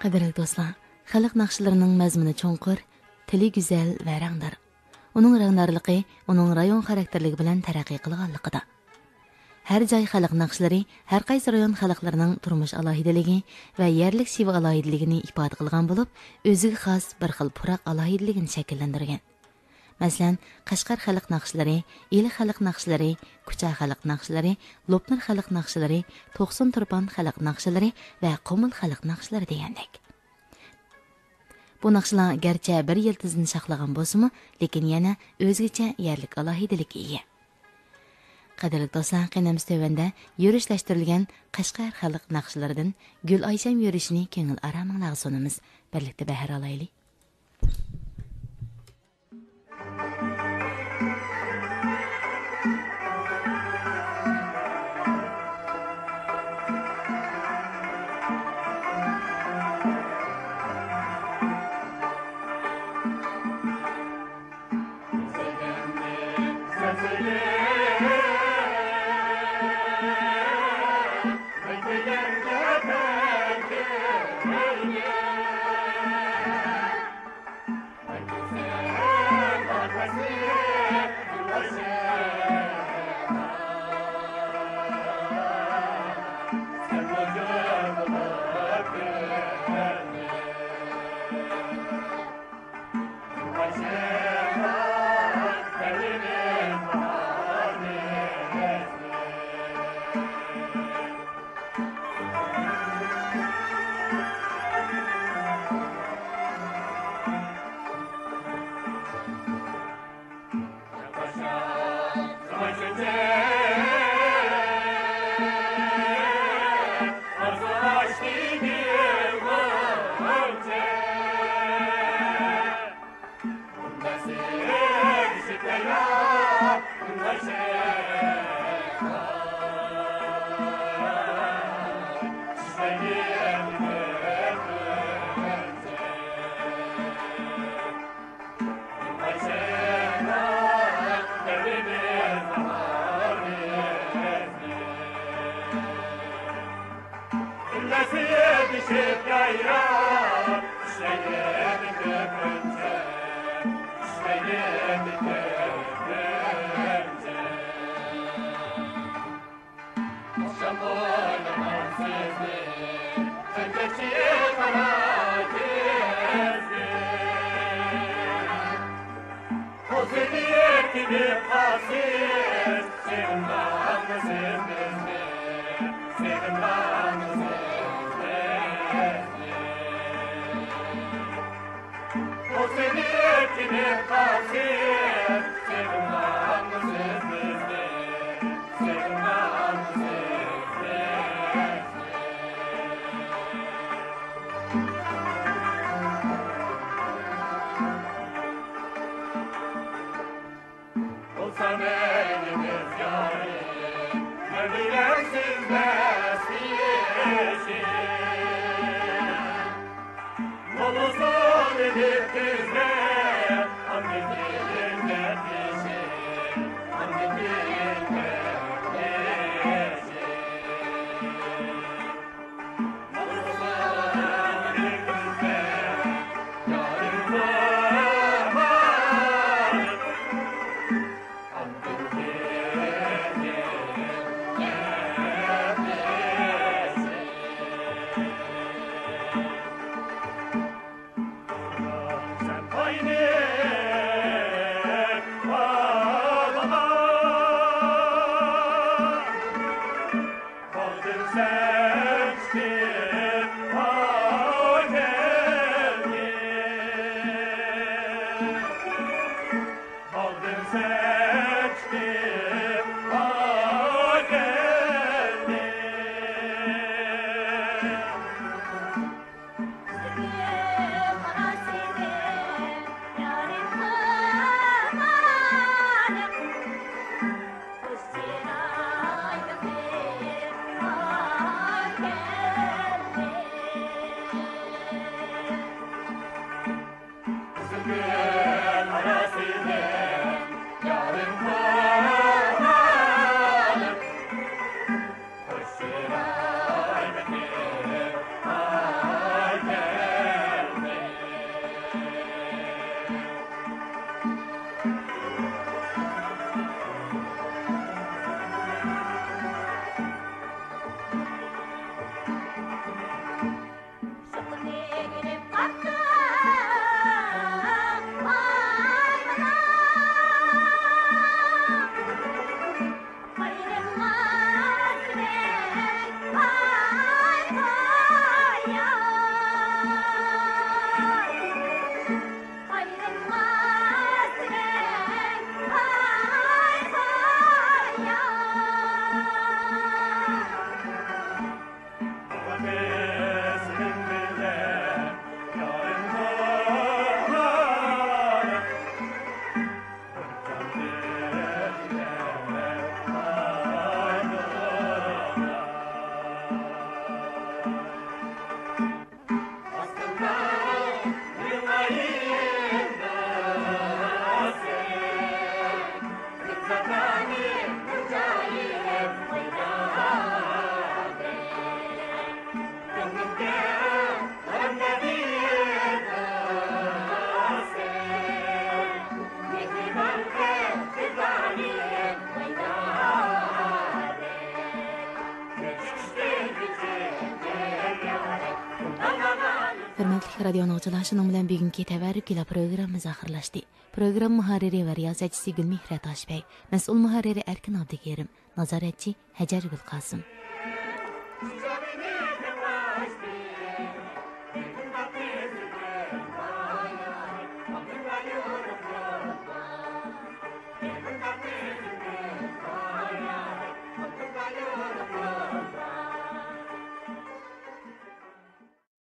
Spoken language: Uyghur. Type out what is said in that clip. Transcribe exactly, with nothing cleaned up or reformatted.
قەدىرلىك دوستلار، خەلق ناخشىلىرىنىڭ مەزمۇنى چوڭقۇر، تىلى گۈزەل ۋە رەڭدار. ئۇنىڭ رەڭدارلىقى ئۇنىڭ رايون خاراكتېرلىكى بىلەن تەرەققىي قىلغانلىقىدا. ھەر جاي خەلق ناخشىلىرى ھەر قايسى رايون خەلقلىرىنىڭ تۇرمۇش ئالاھىدىلىكى ۋە يەرلىك شېۋە ئالاھىدىلىكىنى ئىپادە قىلغان بولۇپ، ئۆزىگە خاس بىر خىل پۇراق ئالاھىدىلىكىنى شەكىللەندۈرگەن. مەسىلەن، قەشقەر خەلق ناخشىلىرى، ئىلى خەلق ناخشىلىرى، كۇچا خەلق ناخشىلىرى، لوپنۇر خەلق ناخشىلىرى، توقسۇن تۇرپان خەلق ناخشىلىرى ۋە قۇمۇل خەلق ناخشىلىرى دېگەندەك. بۇ ناخشىلار گەرچە بىر يىلتىزىنى ساقلىغان بولسىمۇ، لېكىن يەنە ئۆزگىچە يەرلىك ئالاھىدىلىككە ئىگە. قەدىرلىك دوستلار، قېنى ئەمسە تۆۋەندە يۈرۈشلەشتۈرۈلگەن قەشقەر خەلق ناخشىلىرىدىن گۈل ئايشەم يۈرۈشىنى كۆڭۈل ئارامىڭلارغا سۇنىمىز. بىرلىكتە بەھر ئالايلى. رادىيو ئاڭلىغۇچىلار، شۇنىڭ بىلەن بۈگۈنكى تەۋەررۈك يىلى پروگراممىمىز ئاخىرلاشتى. پروگرامما مۇھەررىرى ۋە رىياسەتچىسى گۈلمېھرە تاشبەگ، مەسئۇل مۇھەررىرى ئەركىن ئابدۇكېرىم، نازارەتچى ھەجەر گۈلقاسىم.